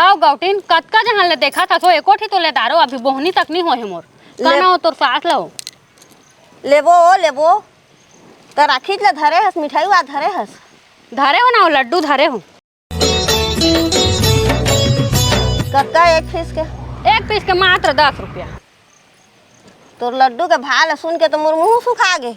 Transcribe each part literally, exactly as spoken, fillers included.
हव गौटिन, कतका जहन ले देखत हस, एको ठी तो ले दारो, अभी बोहनी तक नी होहे मोर। का ले- नाव तोर सास लो? लेबो, ओ लेबो। त राखीच ला धरे हस, मिठाई वा धरे हस। धरे हो ना, ओ लड्डू धरे हो। कतका एक पीस के? एक पीस के मात्र दस रुपया। तोर लड्डू के भाव ल सुन के तो मोर मुंह सुखा गे।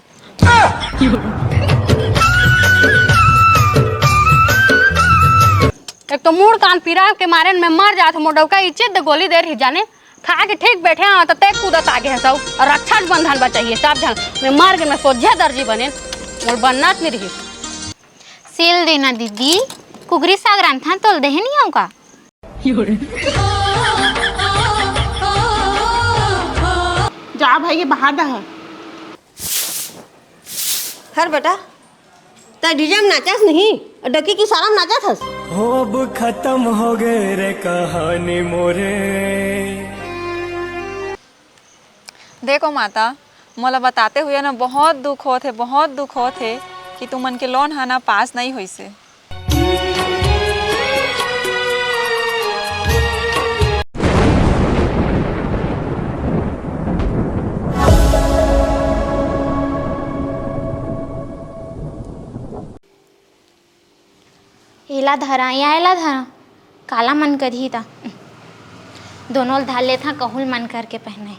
एक तो मुड़ कान पीरा के मारे में मर जात, मोर डौका इच्चित दे गोली दे रही जाने, खा के ठीक बैठे हंव, त ते कूदत आगे हस अउ रक्षाबंधन बचाइए सब झन। मैं मर के मैं सोझे दर्जी बनेन, मोर बनना च नहीं रही। सिल देना दीदी, कुगरी साग रांधथन तोल देहे नहीं आऊँ का? जा भाई, ये बाहर दा है। हर बेटा, तै डीजे में नाचस नहीं, डौकी के इशारा में नाचत हस। हो, अब खत्म हो गए रे कहानी मोरे। देखो माता, मोला बताते हुए ना बहुत दुख होत हे, बहुत दुख होत हे कि तुमन के लोन ह ना पास नहीं होइसे। एला धरा या एला धरा, काला मन करही त। दोनों ल धर लेथंव, कहूँ ल मन करके पहने।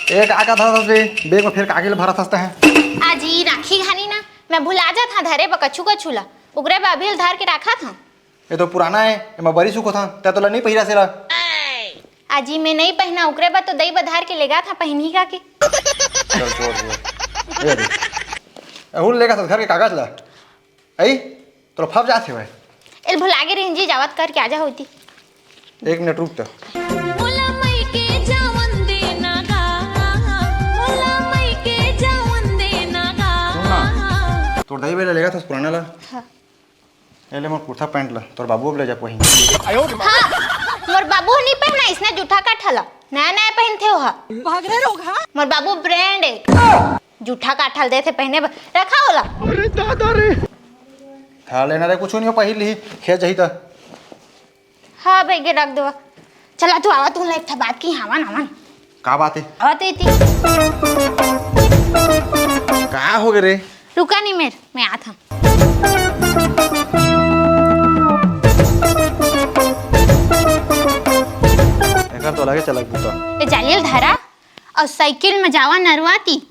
ए, का, का धरत हस बे? बेग में फेर काके ल भरत हस तैं? आजी, राखी घानी ना, मैं भुला जात हंव धरे बर कछु कछु ला, ओकरे बर अभी ल धर के राखत हंव। ये तो पुराना है, एमा बरी सुखोथन, तै तोला नहीं पहिरा सेला। आजी, मैं नहीं पहना, ओकरे बर तो दई बधार के लेगा था, पहनी का के। चल, छोड़, छोड़। ये दे। अहू लेगा था घर के कागज ला। आई, तोला फब जात हे भाई। एल भुला गे रहिन जी, जावत करके आजा होती। एक मिनट रुक तो। मोला मई के जावन देना गा, मोला मई के जावन देना गा। सुन ना, तोर दई बेला लेगा था पुराना ला। हाँ। ए ले मोर कुर्ता पैंट ल, तोर बाबू अब ले जा पहिन। हाँ, मोर बाबू ह नी पहना इसने जूठा काठा ल, नया नया पहनथे ओहा। भाग रे रोगहा। मोर बाबू ब्रांड है, जूठा काठा ल देथे पहने बर, रखा ओला। अरे दादा रे। खा लेना रे, कुछ नहीं हो, पहिर ली, खेत जाही त। हाँ भाई, के रख दो। चला तू आवा, तू ला एक ठा बात की, आवा ना, आवा ना। का बात है? आवा तो इती। का हो गे रे? रुका नहीं मेर, मैं आत हूँ। एकर तो लगे चलक बूता। ए जालियल धारा और साइकिल में जावा नरवाती,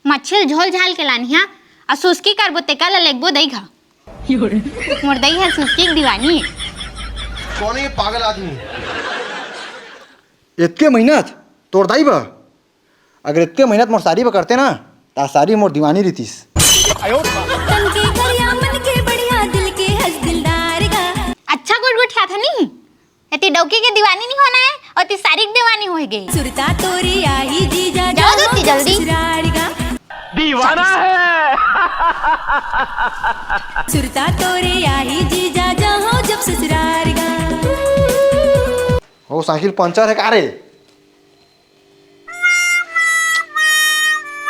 मछिल झोल झाल के लानिया, और सुस्की करबो तेका ला लेगबो दई घा। मोर दई ह सुस्की के दीवानी हे। कौन है ये पागल आदमी? इतके मेहनत तोर दाई बा? अगर इतके मेहनत मोर सारी बा करते ना, ता सारी मोर दीवानी रहितिस। तन के करिया, मन के बढ़िया, दिल के हंस दिलदार गा। अच्छा गुटगुटिया था नहीं? एती डौकी के दीवानी नहीं होना है, और ती सारी के दीवानी होएगे। सुरता तोरी आही जीजा, जाओ जाओ जल्दी, जल्दी। ससुरार गा। दीवाना है। सुरता तोरे आही जीजा, जाहूं जब ससुरार गा। ओ, साइकिल पंचर है का रे?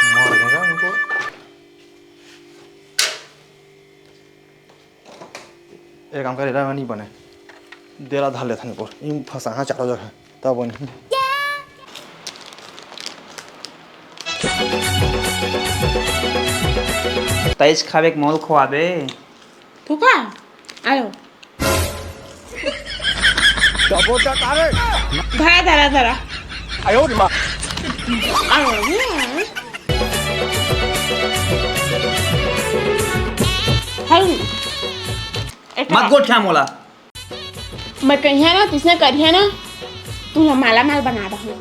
मर गया उनको। एक काम करे, एला नहीं बने, देला धर लेथन को, इन फंसाहा चारों जगह, तब बनी। तैच खावे के मोल खुआबे। तू का? आयो। डबो डकारे। धरा, धरा, धरा। आयो रे माँ। आयो रे। हल। एटा। मत गोठिया मोला। मैं कहिया ना, तिसने करिया ना, तुला माला माल बना दहूं।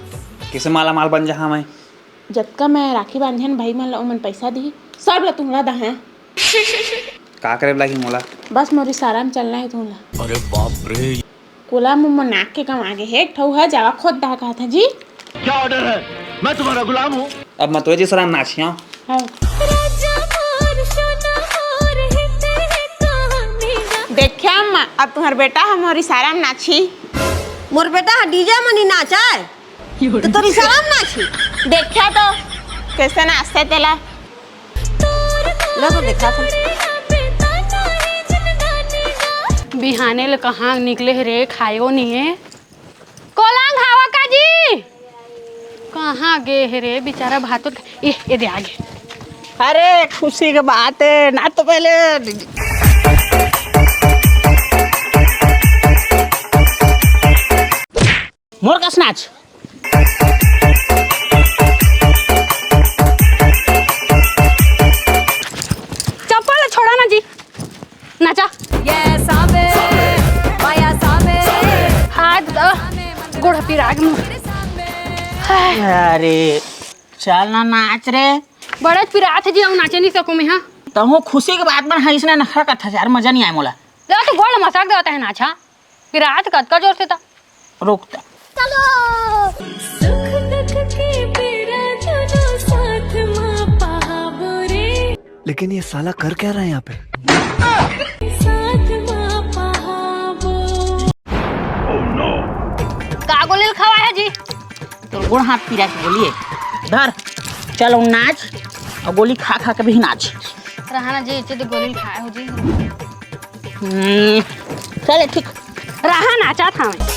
किसे माला माल बन जहा मैं? जतका मैं राखी बांधे हन भाई मन ला, ओमन पैसा दिही, सब ला तुमला दहा। का करे लागी मोला? बस मोर इशारा में चलना है तुमला। अरे बाप रे। कोला मुंह में नाक के कम आगे है, एक ठऊ है, जावा खोद दहा कहा था जी। क्या ऑर्डर है? मैं तुम्हारा गुलाम हूँ। अब मैं तो इशारा में नाचिया। हाँ। देखा अम्मा, अब तुम्हार बेटा ह मोर इशारा में नाची। मोर बेटा ह डीजे में नहीं नाचाय, तो तोर इशारा में नाची। देखा तो कैसे नाचते तेला। लो तो देखा था। बिहाने ले कहाँ निकले हे रे, खायो नहीं हे। कोलांग हवा का जी? कहाँ गे हे रे बिचारा भातुर? ए, ए दे आगे। अरे खुशी के बात है ना, तो पहले मोर कस नाच। चप्पल छोड़ा ना जी, नाचा। ये सावे, माया सावे। हाथ द, गोड़ पिराग मुँह। अरे चल ना नाच रे। बड़े पिरात जी, अउ नाचे नहीं सकूँ मैं, हाँ। तहूँ खुशी के बात मन है, इसने नखरा करथा यार, मजा नहीं आए मोला। ले तो गोड़ मसाक देवत है नाचा। पिरात कतका जोर से था। रुक ता। चलो। सुख दुख के बेरा जुदा साथ मा पहाबो रे। लेकिन ये साला कर क्या रहा है यहाँ पे? साथ मा पहाबो। का गोली खवा है जी? तोर गोड़ हाथ पीरा के गोली है। धर, चल अउ नाच, अउ गोली खा खा के भी नाच। रहा ना जी, इतने तो गोली खाए हो जी। हम्म, चले ठीक। रहा नाचा था मैं।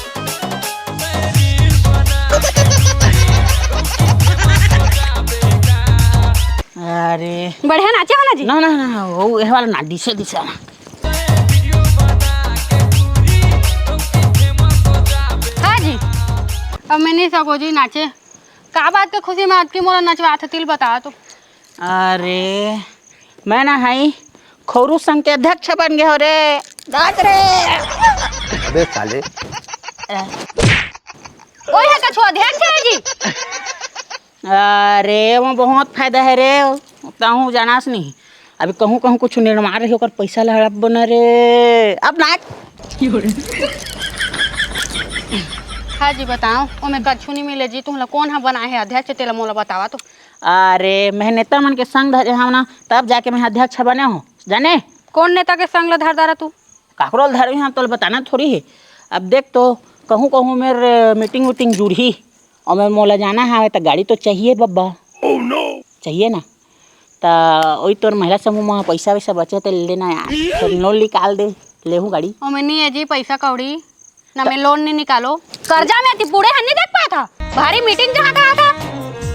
अरे। बढ़िया नाचे हो ना जी? ना, ना, ना, वो ये वाला ना, दिसे, दिसे वाला। हाँ जी, अब मैं नहीं सको जी नाचे। का बात के खुशी में अतकी मोला नचवात हस, तेला बता तो। अरे, मैं ना हई खोरू संघ के अध्यक्ष बन गे हो रे। नाच रे। अबे साले। ओए है कछु अध्यक्ष है जी। अरे, वो बहुत फायदा है रे। तहूँ जानस नहीं। अभी कहूँ, कहूँ कुछ निर्माण रही, ओकर पैसा ला हड़प बना रे। अब नाच। हाँ जी, बताओ, ओमे कछु नहीं मिले जी। तुमला कौन हा बनाए है अध्यक्ष, तेला मोला बतावा तो। अरे, मैं नेता मन के संग धरे हव ना, तब जाके मैं अध्यक्ष बने हूँ, जाने? कौन नेता के संग ला धर डारा तू? काकरो ल धरवी हम तोला बताना थोड़ी हे। अब देख तो, कहूँ कहूँ मेर मीटिंग उटिंग जुड़ही, अउ मैं मोला जाना हावय त गाड़ी तो चाहिए बब्बा। Oh no! चाहिए ना? त ओही तोर महिला समूह म पैसा वैसा बचे ते ले लेना यार, थोड़ी लोन निकाल दे, लेहूँ गाड़ी। ओमे नहीं है जी पैसा कौड़ी, ना मैं लोन नहीं निकालो। कर्जा में ती बूढ़े हन नहीं देख पाया था, भारी मीटिंग जहाँ कहा था,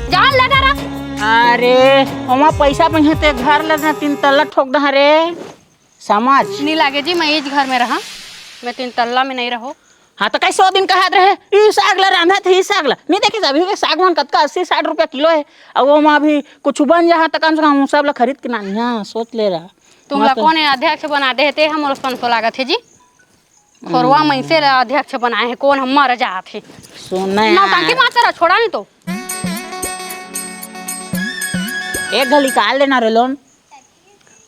जान लगा रहा। अरे, ओमा पैसा पहिया ते घर लगा तीन तल्ला ठोक दहा रे। समझ? नी लागे जी, मैं इस घर में रहा, मैं तीन तल्ला में नहीं रहो। हाँ, तो कैसे वो दिन कहत रहे, "ई साग ला रांधत हे, ई साग ला।" नहीं देखिस, अभी के साग मन कतका अस्सी साठ रुपया किलो है। अब वो मा अभी कुछ बन जा, तो कम से कम वो सब ला खरीद के ना, हाँ, सोच ले रहा। तुम ला मस्त। कौन है अध्यक्ष बना दे, ते हम और कौन सो लागत है जी? खोरवा हम्म। मइसे ला अध्यक्ष बनाए है, कौन हम मर जात है। सुन ना यार। नौटंकी मत करा, छोड़ा नहीं तो। एक घली निकाल लेना रे लोन।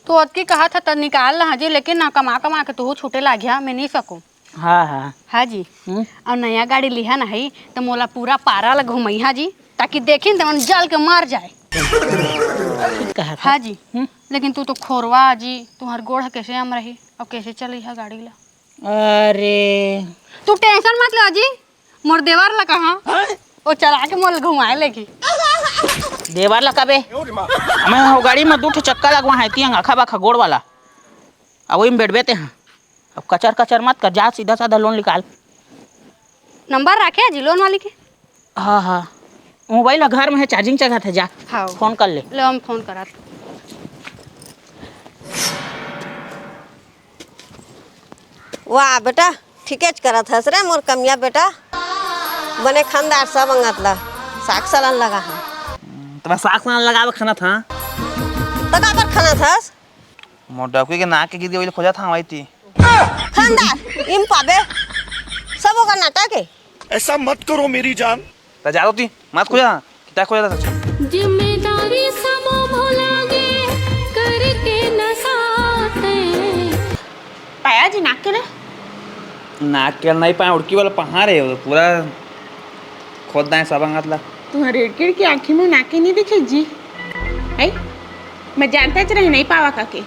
तो अतकी कहा था त निकाल ला जी, लेकिन ना कमा कमा के तू छूटे लागिया, मैं नहीं सकूं। हाँ, हाँ। हाँ जी। हम्म। और नया गाड़ी लिहा ना है, तो मोला पूरा पारा ला घुमैहा जी, ताकि देखिन त मन जल के मर जाए। कहा था। हाँ जी। हम्म। लेकिन तू तो खोरवा जी, तुम्हार गोड़ कैसे हम रही, अब कैसे चलैहा गाड़ी ला? अरे। तू टेंशन मत ले जी, मोर देवर ला कहा, हैं? वो चला के मोला घुमाए लेगी। देवर ला कबे? मैं हो गाड़ी में दू ठे चक्का लगवा है, तियंग आखा बाखा गोड़ वाला। अब वही में बैठबे ते हाँ। अब कचर कचर मत कर, जा सीधा साधा लोन निकाल। नंबर रखे है जी लोन वाली के? हाँ, हाँ। मोबाइल ह घर में है, चार्जिंग चघत है, जा। हाँ। फोन कर ले। ले, हम फोन करत। वाह बेटा, ठीकेच करत हस रे मोर कमिया बेटा। बने खानदार सब अंगत ला साग सालन लगा है। तोला साग साग लगावे खाना था। तो काबर खाना थस? मोर डौकी के नाक के गिरी, ओइला खोजत हंव, आइती। खानदार, इम पाबे। सब ओकर नाटक है। ऐसा मत करो मेरी जान। त जा तो ती, मत खोजा, किता खोजा था? जिम्मेदारी सब भुला गे, करके नशा ते। पाया जी नाक के रे? नाक के नहीं पाया, उड़की वाला पहाड़ है, वो पूरा खोद दाएं सब अंगत ला। तुम्हारे रेड केर की आंखें में नाके नहीं दिखे जी। है? मैं जानता च रहे नहीं पावा काके।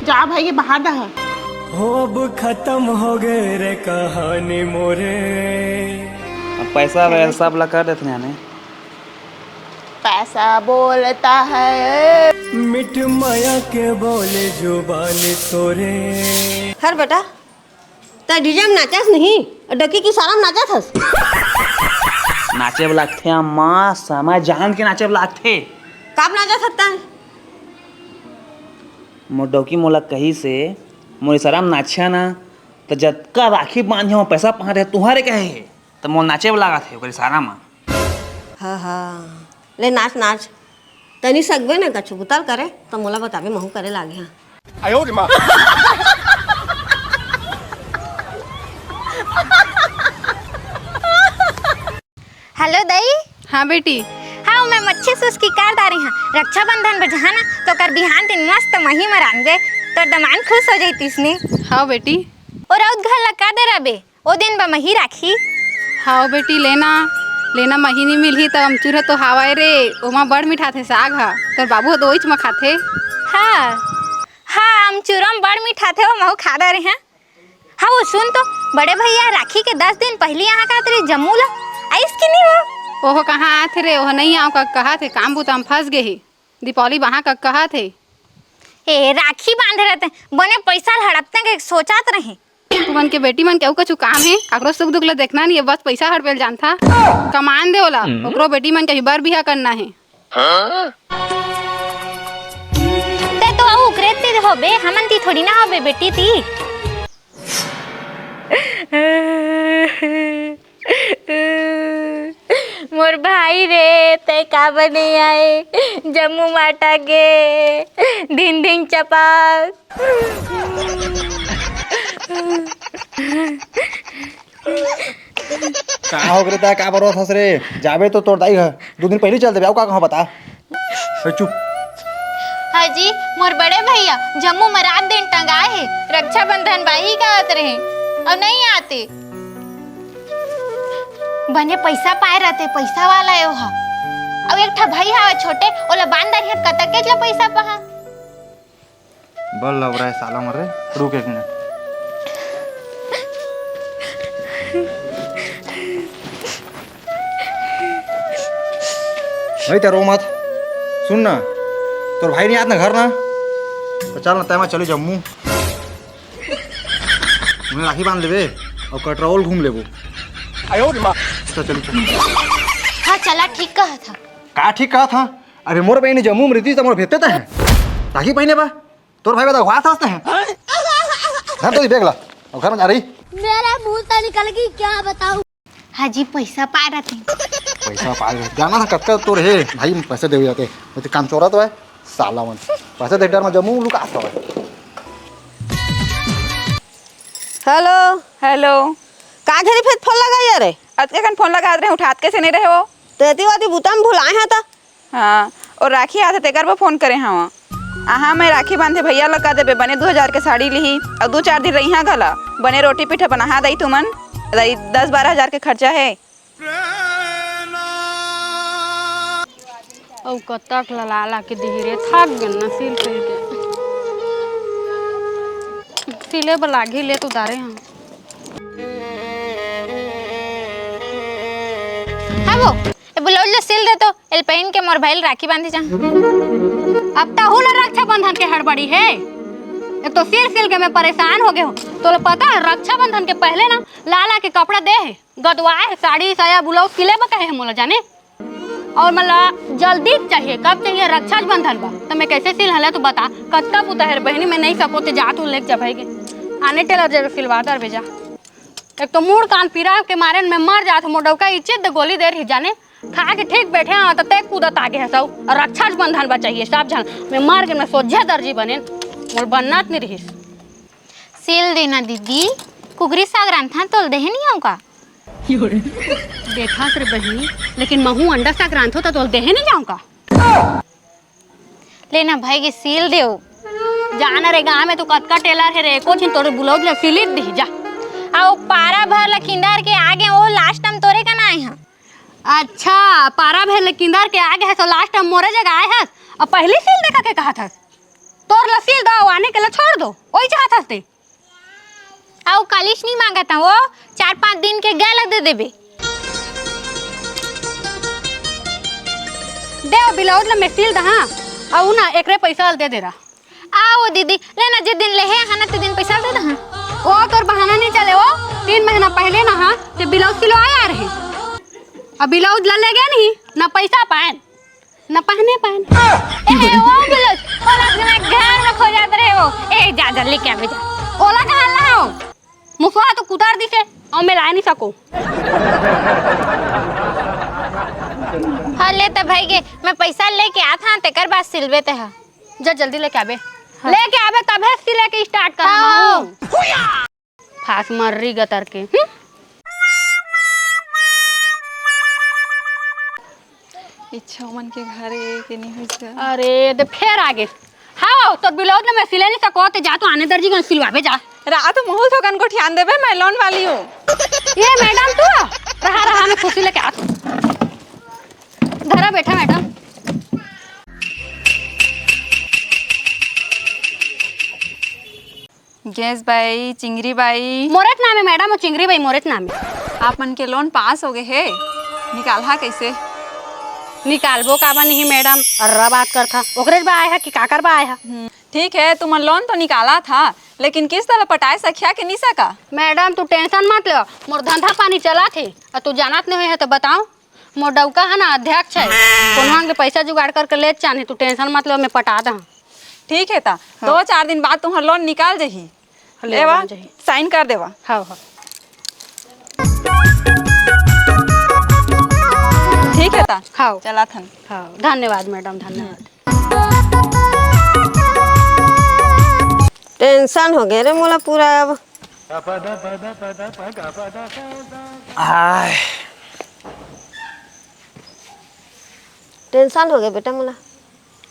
जा भाई, ये बाहर दहा। हो अब खत्म हो गए रे कहानी मोरे। अब पैसा वैसा सब ला कर देते हैं ने। पैसा बोलता है। मिठ माया के बोले जुबान तोरे। हर बेटा, त डीजे में नाचस नहीं, डौकी के इशारा में नाचत हस। नाचे बर लागथे अम्मा, समय जान के नाचे बर लागथे। काब नाचत हस तैं? मोर डौकी मोला कहिस हे, मोर इशारा में नाचिहा ना, त जतका राखी बांधे हो, पैसा पाए रहे, तुंहरे कहे हे, त मोर नाचे बर लागत हे ओकर इशारा में। हाँ, हाँ, ले नाच, नाच। तनी सकबे ना कछु बुता ल करे, त मोला बताबे, महूं करे लागे हाँ। हेलो दाई। हाँ बेटी। हाँ, मैं मच्छी सुस की कार दारी हाँ। रक्षाबंधन बजहा ना, तो कर बिहान दिन मस्त मही मरान गे, तो दमान खुश हो जाई तिसने। हाँ बेटी। और राउत घर लगा दे रबे। ओ दिन बा मही राखी। हाव बेटी, लेना, लेना मही नी मिलही त अमचूर ह तो हावय रे, ओमा बड़ मिठाथे साग ह, तोर बाबू ह तो ओइच म खाथे। हाँ, हाँ, अमचूर म बड़ मिठाथे, ओ महू खा डारे हैं। हाँ, वो सुन तो, बड़े भैया राखी के दस दिन पहली यहाँ का तेरे जम्मू ला आइस कि नहीं वो? ओहो कहाँ आथे रे, ओह नहीं आव का कहा थे, काम बुता म फंस गे हे। दीपावली बहा का कहा थे। ए, राखी बांधे रहते, बने पैसा ल हड़पते के सोचत रहे। तुमन के बेटी मन के अउ कछु काम हे? काकरो सुख दुख ल देखना नहीं हे, बस पैसा हड़पे ल जानथा। कमान दे ओला, ओकरो बेटी मन के भी बर बिहा करना हे। ते तो अउ ओकरे ती होबे, हमन ती थोड़ी ना होबे बेटी ती। मोर भाई रे, तै काबर नइ आए? जम्मू माटा गे, ढिंग ढिंग चपाक। का हो गे रे, तै का बरोत हस रे? जाबे तो तोर दाई ह दू दिन पहिली चल देबे, अउ का कहूं बता। ए, चुप। हाजी, मोर बड़े भैया जम्मू म रात दिन टंगाए हे, रक्षाबंधन बाही कहत रहे, अउ नइ आते। बने पइसा पाए रहते, पइसा वाला ए ओहा। अउ एक ठा भाई हवय छोटे, ओला बांध डरिहंव, कतकेच ला पइसा पहा। बल लवराए साला मर रे, रुक एक मिनट। भाई, ते रो मत। सुन ना, तोर भाई नइ आत ना घर ना, त चल ना, तै मैं चली जम्मू। उन्हें राखी बांध लेबे अउ कटरा ओल घूम लेबो। चल, चली, चल। हाँ, चला, ठीक कहत ह। का ठीक कहत ह? अरे, मोर बहिनी जम्मू म रहितिस त मोर भेजते तैं। राखी पहिने बा। तोर भाई बता, हुआ था उसने? धर तो ये बैग ला, अउ घर म जा रही। मेरे मुंह से निकल गई, क्या बताऊं? हाजी, पइसा पाए रहते। पइसा पाए रहते। जाना था कतका तोर हे, भाई पइसा देवे जाते। मैं तो काम चोरा तो है, साला मन। पइसा दे डर म जम्मू लुका तो है। हेलो। हेलो। का घेरी फेर फोन लगाए हस रे? अतके कन फोन लगात रहे, उठात कइसे नइ रहे हो? तेती वाती बुता म भुलाए हस त। हाँ, अउ राखी आथे तेकर बर फोन करे हवं। आहा, मैं राखी बांधे भैया ल कह देबे, बने दू हजार के साड़ी लिही, अउ दू चार दिन रहिहा घला, बने रोटी पीठा बनाहा दई तुमन, दई दस बारह हजार के खर्चा हे। अउ कतक ला ला ला के दिही रे, थक गेन ना सिल सिल के। सिले बर लागही ले तो दारे हंव। हां वो, ए ब्लाउज ला सिल दे तो, एल पहिन के मोर भाई ल राखी बांधी जा। अब तहू ला रक्षाबंधन के हड़बड़ी हे। एक तो सिल सिल के मैं परेशान हो गे हंव। तोला पता हे रक्षाबंधन के पहले ना ला ला के कपड़ा दे हे, गदवाए हे, साड़ी साया ब्लाउज सिले बर कहे हे मोला जाने। अउ मोला जल्दी चाहिए, कब चाहिए? रक्षाबंधन बर। त मैं कइसे सिलहूं ले तू बता, कतका बुता हे रे बहिनी, मैं नइ सकों ते जा तू लेके जा भाई के। आने टेलर जगह सिलवा दरबे जा। एक तो मुड़ कान पीरा के मारे मैं मर जात हंव, मोर डउका इचित दे गोली दे रही जाने, खा के ठीक बइठे हंव, त ते कूदत आगे हस अउ रक्षाबंधन बर चाहिए सब झन। मैं मर गेंव, मैं सोझे दर्जी बनेंव, मोर बनना नइ रिहिस। सिल देना दीदी, कुकरी साग रांधथंव तोला देहे नइ हंव का? देखत रे बहिनी, लेकिन महूं अंडा साग रांधथंव त तोला देहे नइ हंव का? ले ना भाई के सिल देव। जा ना रे, गांव में तो कतका टेलर हे रे, एको झिन तोर ब्लाउज ला सिलित दिही जा। अउ पारा भर ला किंदर के आगे ओ लास्ट टाइम तोरे कन आए हंव। अच्छा, पारा भर ला किंदर के आगे हस, अउ लास्ट टाइम मोरे जगह आए हस, अउ पहिली सिल दे कहिके कहत हस। तोर ला सिल दव, आने के ला छोड़ दव, ओही चाहत हस ते। अउ कालीच नइ मांगत हंव, वो चार पांच दिन के गैला दे देबे। दे वो ब्लाउज ला मैं सिल दहां, अउ ना एकरे पइसा ला दे दे रहा। आ वो दीदी, ले ना जे दिन लेहे हस ना ते दिन पइसा ला दे दहां। वो तोर बहाना नइ चले, वो तीन महीना पहले ना, हाँ, ते ब्लाउज सिलवाए आ रहे। अब ब्लाउज ला ले गए नहीं, ना पैसा पाए, ना पहने पाए। ए, वो ब्लाउज, ओला अपने घर में खो जात रहे वो। ए, जा, जा, लेके आवे जा। ओला कहाँ ला हो? मुसवा तो कुतार दिसे, और मैं ला नहीं सको। हाँ, ले त भाई के, मैं पैसा लेके आत हाँ, तेकर बाद सिलबे ते हा। जा, जल्दी लेके आबे। हाँ। लेके आबे तभे सिले के start कर। हाँ। फास मर्री गतर के। हम्म? इच्छा मन के घर ए के नहीं होइस गा। अरे, दे फेर आ गे। हाँ, तोर ब्लाउज ल मैं सिले नहीं सको, ते जा तो आने दर्जी को सिलवाबे जा। रात महूल थोकन गोठियान देबे, मैं loan वाली हूँ। ये मैडम तू? रहा, रहा, मैं खुशी लेके आत हूँ। धरा बैठा मैडम। गैस बाई, चिंगरी बाई। मोरेच नाम है मैडम, वो चिंगरी बाई मोरेच नाम है। आप मन के loan पास हो गए हे, निकालहा कैसे? निकालबो काबर नहीं मैडम, अर्रा बात करथा। ओकरेच बा आय हा कि काकर बा आय हा? हम्म, ठीक है, तुमन loan तो निकाला था, लेकिन किस्त ला पटाए सकिया के नहीं सका? मैडम, तू tension मत ले, मोर धंधा पानी चला थे। और तू जानत नहीं है तो बताओ, मोर डउका है ना, अध्यक्ष है, कोनो अंग ले पैसा जुगाड़ करके ले चाहे, तू tension मत ले, मैं पटा दे। ठीक है ता, हाँ। दो चार दिन बाद तुम्हार loan निकाल जही। ले लेवा, आ जाही। Sign कर देवा। हाँ, हाँ। ठीक है ता। हाँ। चला थन। हाँ, धन्यवाद मैडम, धन्यवाद। Tension हो गए रे मोला पूरा अब। आय। Tension हो गए बेटा मोला।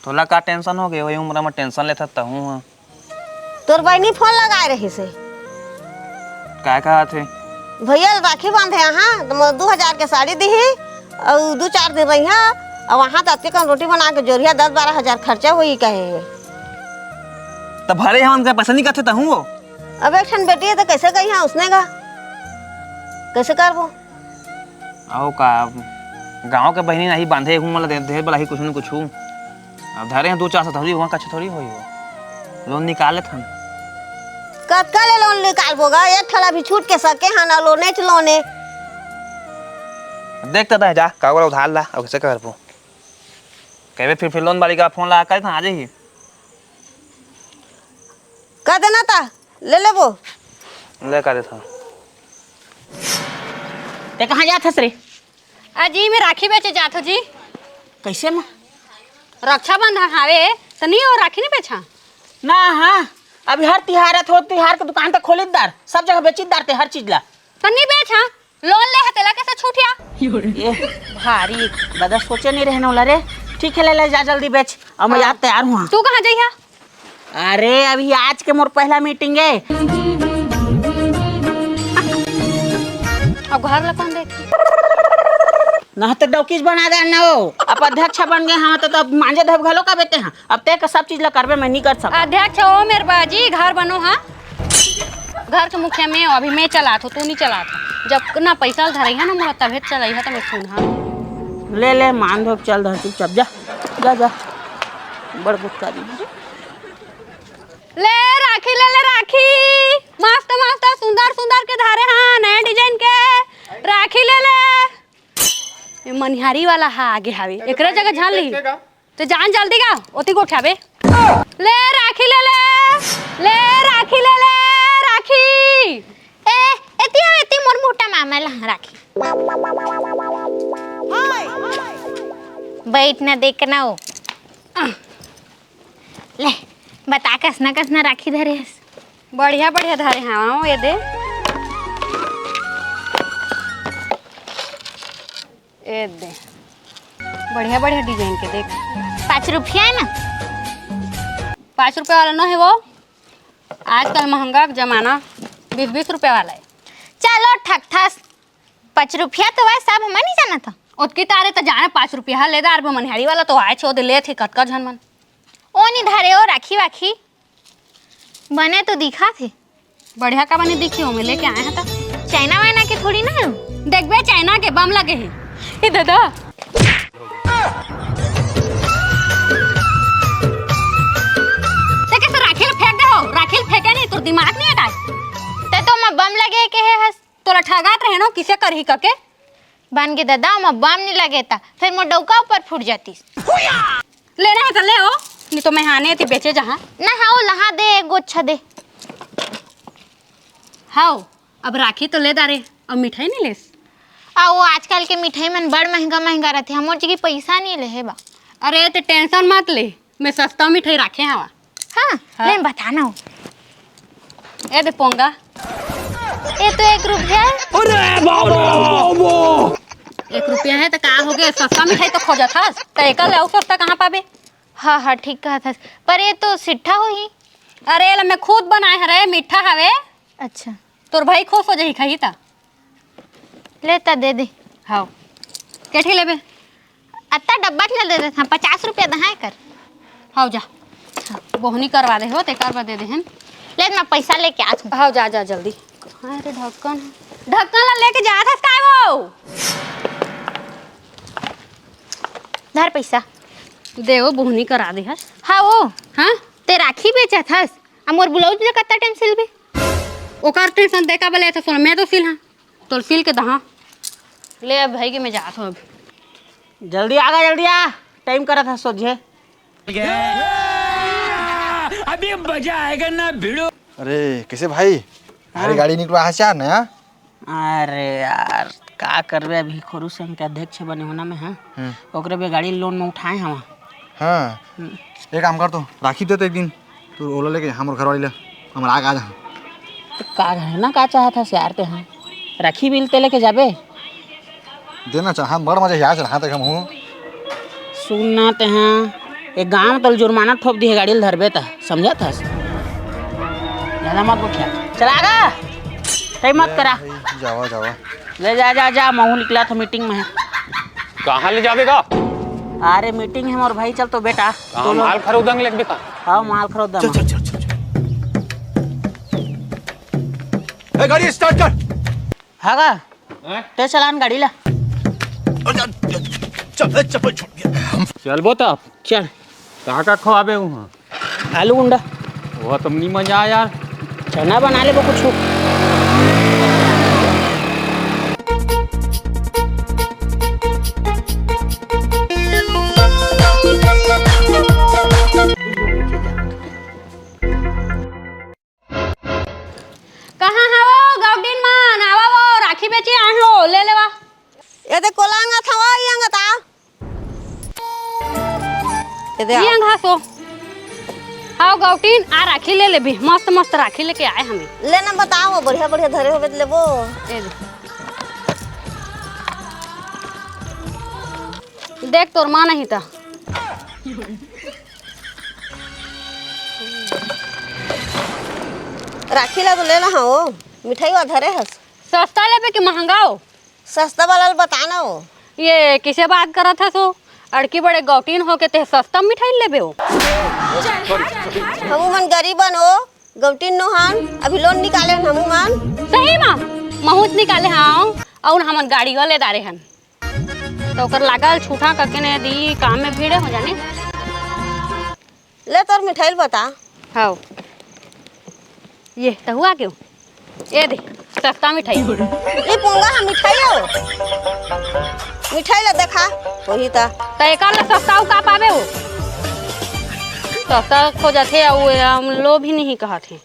तोला का tension हो गए? वही उम्र में tension लेथस तहूँ ह। तोर बहिनी phone लगाए रहिस हे। काय कहत हे? भैया ल राखी बांधे, हाँ, तो मोर दू हजार के साड़ी दिही, अउ दू चार दिन रहिहा, अउ वहाँ त अतके कन रोटी बना के जोरिहा, दस बारह हजार खर्चा होई कहे हे। त भरे हमन का पैसा नहीं कथे तहूँ वो? अब एक ठन बेटी है तो कैसे गई हाँ उसने का? कैसे करबो? अहो का, गाँव के बहिनी नहीं बांधे, हूँ मला दे, दे बला ही कुछ न कुछ। अब धरे हैं दो चार सौ थोड़ी, वहाँ कच्छ थोड़ी होई हो। Loan निकाले थन। कतका ले loan निकालबो गा? एक ठला भी छूट के सके हाँ ना, loan च loan है। देख तो दे जा, का बोला उधार ला, अब कैसे करबो? कहबे फिर, फिर loan वाली का phone लगा कर आ जाइए। कह देना ता, ले लेबो। ले का देथा। ते कहाँ जात हस रे? अजी, मैं राखी बेचे जात हूँ जी। कैसे माँ? रक्षाबंधन हावे, त नहीं हो राखी नहीं बेचा? ना, हाँ, अभी हर तिहार है, तो तिहार के दुकान तक खोलित दार, सब जगह बेचित दार ते हर चीज ला। त नहीं बेच, हाँ, loan ले है, तेला कैसे छूट या? ए, भारी, बदा सोचे नहीं रहने वाला रे। ठीक है, ले ले जा, जल्दी बेच, अब मैं हाँ। याद तैयार हुआ। तू कहाँ जइहा? अरे, अभी आज के मोर पहला meeting है। अब घर ला कौन देख? ना तो डौकीज बना दे ना हो। अब अध्यक्ष बन गए हाँ, तो, तो अब मांजे धोब घलो का बेटे हाँ। अब ते का सब चीज ला करबे, मैं नहीं कर सकता। अध्यक्ष हो मेरे बाजी, घर बनो हाँ। घर के मुखिया मैं हो, अभी मैं चलात हो, तू नहीं चलात हो। जब ना पैसा धरई है ना मोला, तभे चलई है, तो मैं सुन हाँ। ले ले, मान धोब, चल धर, चुपचाप जा, जा, जा। बड़ गुस्सा दी। ले राखी, ले ले राखी, मस्त मस्त, सुंदर सुंदर के धारे हाँ, नया design के राखी ले ले। ये मनिहारी वाला हा आगे हावे, एकरे जगह झान ली। तो जान जल्दी गा, ओती गोठियाबे। ले राखी ले ले, ले राखी ले ले, राखी। ए, एती हो, एती मोर मोटा मामा ला राखी। बैठ ना, देख ना हो। ले, बता, कसना कसना राखी धरे हस? बढ़िया बढ़िया धरे हवं, ये दे, ये दे, बढ़िया बढ़िया design के देख। पाँच रुपया है ना? पाँच रुपया वाला नो है वो, आजकल महंगा के जमाना, बीस बीस रुपया वाला है। चलो ठकथस, पाँच रुपया तो है, सब हमन नहीं जाना था। ओतकी तारे तो जाने पाँच रुपया है, ले दार मनिहारी वाला तो आए छो दे ले थे कतका झन मन। ओ नहीं धरे ओ राखी वाखी। बने तो दिखा थे। बढ़िया का बने दिखी हो, मैं लेके आया था। चाइना वाइना के थोड़ी ना हो। देखबे, चाइना के बम लगे हैं। ए दादा। ते कैसे राखी ल फेंक दे हो? राखी ल फेंके नहीं, तोर दिमाग नहीं हटाए। ते तो मैं बम लगे के है हस। तोला ठगात रहे न, किसे करही कके। बन गे दादा, ओमा बम नी लगे ता, फेर मोर डउका ऊपर फूट जातिस। लेना हे त ले ओ, नी तो मैं हाने ती बेचे जहाँ। ना, हाँ, ओ लहा दे, एक गोच्छा दे। हाओ, अब राखी तो ले डारे, अब मिठाई नी लेस? आ, ओ आजकल के मिठाई मन बड़ महंगा महंगा रथे, हमर जगी पइसा नी ले हे बा। अरे, ते tension मत ले, मैं सस्ता मिठाई राखे हवा। हाँ, हाँ। ले बता ना ओ। ए दे पोंगा। ए तो एक रुपया हे। अरे बाबा, बाबा। एक रुपया हे त का हो गे? सस्ता मिठाई तो खोजत हस, त एकर ले अउ सस्ता कहाँ पाबे? हाँ, हाँ, ठीक कहत हस, पर ए तो सिट्ठा होही। अरे, एला मैं खुद बनाए हरे, मीठा हवे। अच्छा। तोर भाई खुश हो जाही खाही त। ले त दे दे। हाव। केठी लेबे? अत्ता डब्बा ठिला दे देथन, पचास रुपया दहा एकर। हाव जा। बोहनी करवा दे हो, तेकर बर दे देहन। ले मैं पइसा लेके आत हूँ। हाव जा, जा जल्दी। कहाँ रे ढक्कन? ढक्कन ला लेके जात हस काय वो? धर पइसा। दे वो, बोहनी करा दे हस। हाँ वो। हाँ? ते राखी बेचत हस? आ मोर blouse ले कत्ता time सिलबे? ओकर tension दे का बले, त सुन, मैं तो सिल हाँ। तोर सिल के दहा। ले अब भाई के मैं जात हूँ अब। जल्दी आ गा, जल्दी आ। Time करत हस सोझे। अभी मजा आएगा ना भिड़ो। अरे, कैसे भाई? हाँ। भारी गाड़ी निकलवा है यार नया? अरे यार, का करबे, अभी खोरू संघ के अध्यक्ष बने होना मैं, हाँ? हम्म। ओकरे बर गाड़ी loan में उठाए हवा। हाँ। हम्म। एक काम कर तो, राखी दे तो एक दिन, तू ओला लेके हमर घर वाली ला, हमर आग आ जा। तो का है ना, का चाहत हस यार ते, हाँ? राखी बिल ते लेके जाबे? देना चाह, बड़ मजा यार, जहाँ तक हम हूँ। सुन ना ते, हाँ, एक गाँव तल जुर्माना ठोप दी है गाड़ी ल धरबे त, समझत हस? ज्यादा मत बकिया। चला गा, time मत करा। भाई, जावा, जावा। ले जा, जा, जा, महू निकला था meeting में। कहाँ ले जाबे गा? अरे meeting है मोर भाई, चल तो बेटा। कहाँ तो लो। माल खरीदंग लेके बेटा? हाँ, माल खरीदंग। चल, चल, चल, चल, चल। ए, गाड़ी start कर। हाँ गा? हैं? ते चलान गाड़ी ला। चल, चल, चल, चल, छोड़ दिया। चल बो तब। चल। कहाँ का खवाबे वहाँ? आलू गुंडा। वो तुम नहीं मजा आया यार। चना बना ले वो कुछ। कहाँ हवो गौटिन मन? आवा वो, राखी बेचे आए हो, ले लेवा। ये दे कोलांगा था वो, ये अंगता। ये दे ये आओ। अंगा सो। हाव गौटिन, आ राखी ले लेबी, मस्त मस्त राखी लेके आए हमें। लेना बताओ, बढ़िया बढ़िया धरे होबे त लेबो। ये दे। देख तोर माँ नहीं था। राखी ला तो लेना हो, मिठाई वा धरे हस। सस्ता लेबे कि महंगा हो? सस्ता वाला ल बता ना हो। ये किसे बात करत हस हो? अड़की बड़े गौटीन हो के ते सस्ता मिठाई लेबे हो? हमू मन गरीबन हो, गौटीन नो हन, अभी लोन निकाले हन हमू मन। सही मा? महूच निकाले हन, अउ हमन गाड़ी वाले डारे हन। त ओकर लागल छूटा कके ने दी, काम में भीड़े हो जाने। ले तोर मिठाई ल बता। हाव। ये त हुआ क्यों? ये दे, सस्ता मिठाई। ये पोंगा ह मिठाई हो। मिठाई ल देखा, वही त। त एकर ले सस्ता अउ का पाबे हो? सस्ता खोजत हे, अउ हम लो भी नहीं कहत हे।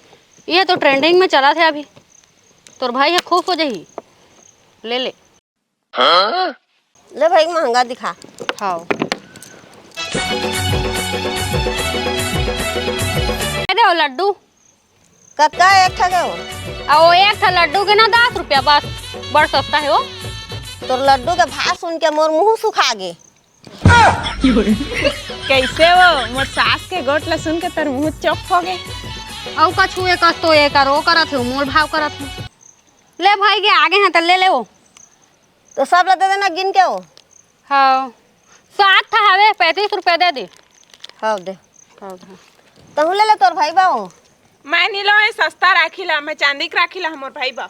ये तो trending में चलत हे अभी। तोर भाई ह खुश हो जाही। ले ले। ले भाई, महंगा दिखा। हाव। ए दे, ओ लड्डू। कतका एक ठा के हो? आ, ओ एक ठा लड्डू के ना दस रुपया बस, बड़ सस्ता हे ओ। तोर लड्डू के भाव सुन के मोर मुंह सुखा गे। कैसे हो? मोर सास के गोठ ला सुन के तोर मुंह चुप हो गे। अउ कछु एक कस तो ए करो करत हे, मोल भाव करत हे। ले भाई के आगे हैं त ले ले ओ। तो सब ला दे देना गिन के हो। हाव। सात ठा हवे, पैंतीस रुपया दे दे। हाव दे। हाव दे। तहूँ ले ले तोर भाई बा हो। मैं नी लो, ए सस्ता राखी ला, मैं चांदी के राखी ला हमर भाई बा।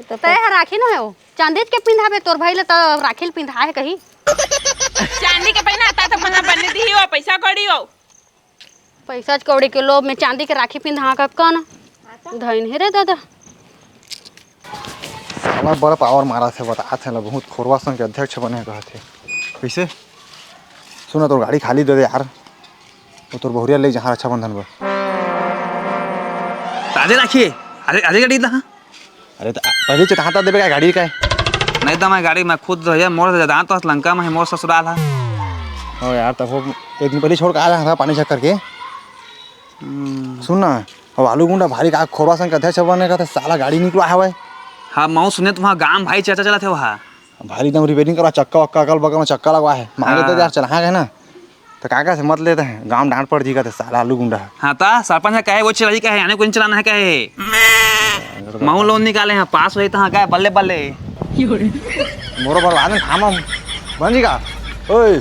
तो तय ह राखी न हे ओ। चांदी के पिंधाबे तोर भाई ला, त राखी ल पिंधा हे कही। चांदी के पहिना आता त मना बने दिही हो, पैसा कौड़ी हो। पैसा कौड़ी के लोभ में चांदी के राखी पिंधा का कन धइन हे रे दादा। साला बड़ा पावर मारत हे, बतात हे ला, बहुत खोरवा संघ के अध्यक्ष बने हे कहत हे। कइसे? सुन ना, तोर गाड़ी खाली दे दे यार, वो तोर बहुरिया ले जहाँ रक्षाबंधन बर। ताजे राखी, अरे, अरे गाड़ी ला। अरे त पहली चेतावता देबे का गाड़ी का? नहीं त मैं गाड़ी मैं खुद रहिया, मोर से दांत तो लंका में हे, मोर ससुराल हे। ओ यार, तब वो एक दिन पहले छोड़ के आ रहा था पानी चक्कर के। हम्म। सुन ना, अब आलू गुंडा भारी का खोरवा संघ के अध्यक्ष बने का था, साला गाड़ी निकला हवय। हाँ, मऊ सुने तुम्हारा गांव भाई चर्चा चलत हे वहाँ। भारी एकदम रिपेयरिंग करवा, चक्का वक्का अगल बगल में चक्का लगवा हे, मांगे तो हाँ। यार चला है ना। त का कथे मत लेते हैं, गांव डांट पड़ जी कथे साला आलू गुंडा। हाँ त सरपंच हे कहे, वो चलाई कहे, आने को नहीं चलाना हे कहे। महू लोन निकाले हैं, पास होई त हाँ कहे, बल्ले बल्ले। मोरो भरवा दे फार्म हम। बन जी का? ओए,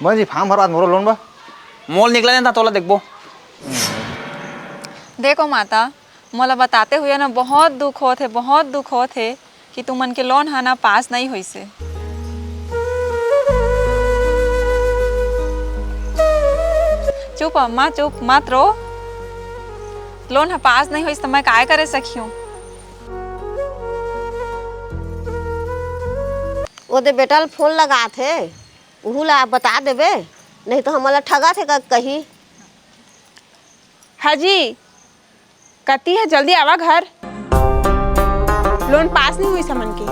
बन जी फार्म भरवा दे, मोरो लोन बा। मोल निकला नहीं था, तोला देखबो। देखो माता, मोला बताते हुए ना बहुत दुख होत हे, बहुत दुख होत हे। कि तुमन के लोन ह ना पास नइ होइस हे। चुप अम्मा, चुप, मत रो। लोन ह पास नइ होइस त मैं काय करे सकिहूं? ओ दे बेटा ल फोन लगात हे, उहू ला बता देबे, नहीं तो हमन ला ठगत हे का कही। हाँ जी, कति हे, जल्दी आवा घर। लोन पास नहीं हुई समन के।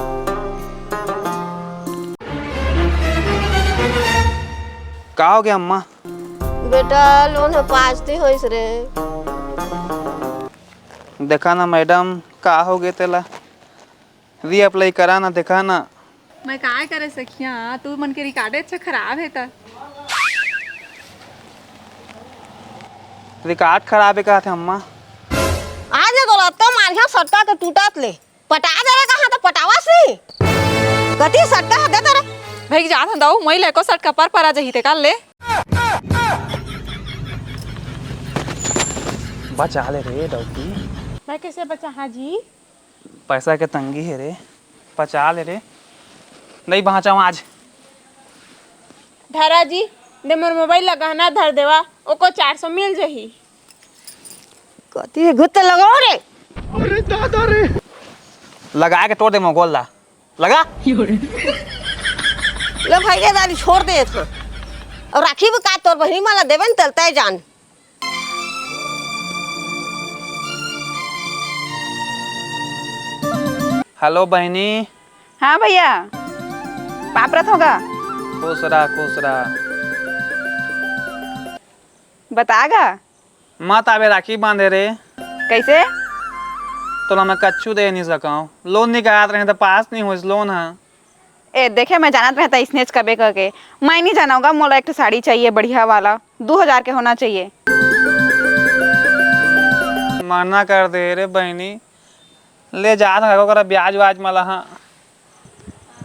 का हो गया अम्मा? बेटा, लोन ह पास नहीं होइस रे। देखा ना मैडम, का हो गए तेला? रीअप्लाई करा ना, देखा ना। मैं काय करे सखिया, तू मन के रिकॉर्डे अच्छा खराब हे त। रिकॉर्ड खराब हे कहत हे अम्मा। आज ले तोला तो मारिया सट्टा के टूटत ले। पटा दे रे, कहाँ तो पटावस नहीं। कति सट्टा ह दे दे रे। भाई जात हन दाऊ, मोई लेको सट कपर पर आ जही ते काल ले। बचा ले रे डौकी। मैं कैसे बचा हाँ जी? पैसा के तंगी हे रे, पचा ले रे। नहीं बाँचव आज। धरा जी, दे मोर मोबाइल ला गहना धर देवा, ओको चार सौ मिल जही। कति गुत्ते लगाओ रे। अरे दादा रे। लगा के तोड़ दे मोर गोल ला। लगा। ले भाई, ये दारी छोड़ दे था। और राखी भी का तोर बहिनी माला देवे न तलता है जान। हेलो बहिनी। हाँ भैया, पापरत होगा। खुश रहा, खुश रहा। बतागा। मत आबे राखी बांधे रे। कैसे? तोला मैं कच्चू दे नहीं सकव। लोन निकालत रहे तो पास नहीं होइस लोन ह। ए, देखे, मैं जानत रहता इसने कबे करके। मैं नहीं जानूंगा, मोला एक ठो साड़ी चाहिए बढ़िया वाला, दो हजार के होना चाहिए। मना कर दे रे बहनी, ले जात हको करा ब्याज व्याज मला, हाँ।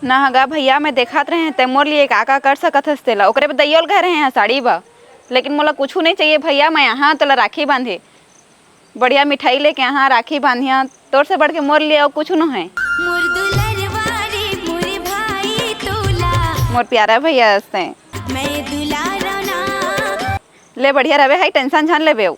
ना हगा भैया, मैं देखत रहे ते मोर लिए का का कर सकत हस तेला, ओकरे बर दइयोल कह रहे हैं साड़ी बा, लेकिन मोला कुछ नहीं चाहिए भैया, मैं यहाँ तोला राखी बांधे। बढ़िया मिठाई लेके यहाँ राखी बांधिया, तोर से बढ़ के मोर लिए अउ कुछ न है। मोर दुलरवा रे मोर भाई तोला। मोर प्यारा भैया हस्ते। मैं दुलारा ना। ले बढ़िया रहे, हाई टेंशन झन लेबे।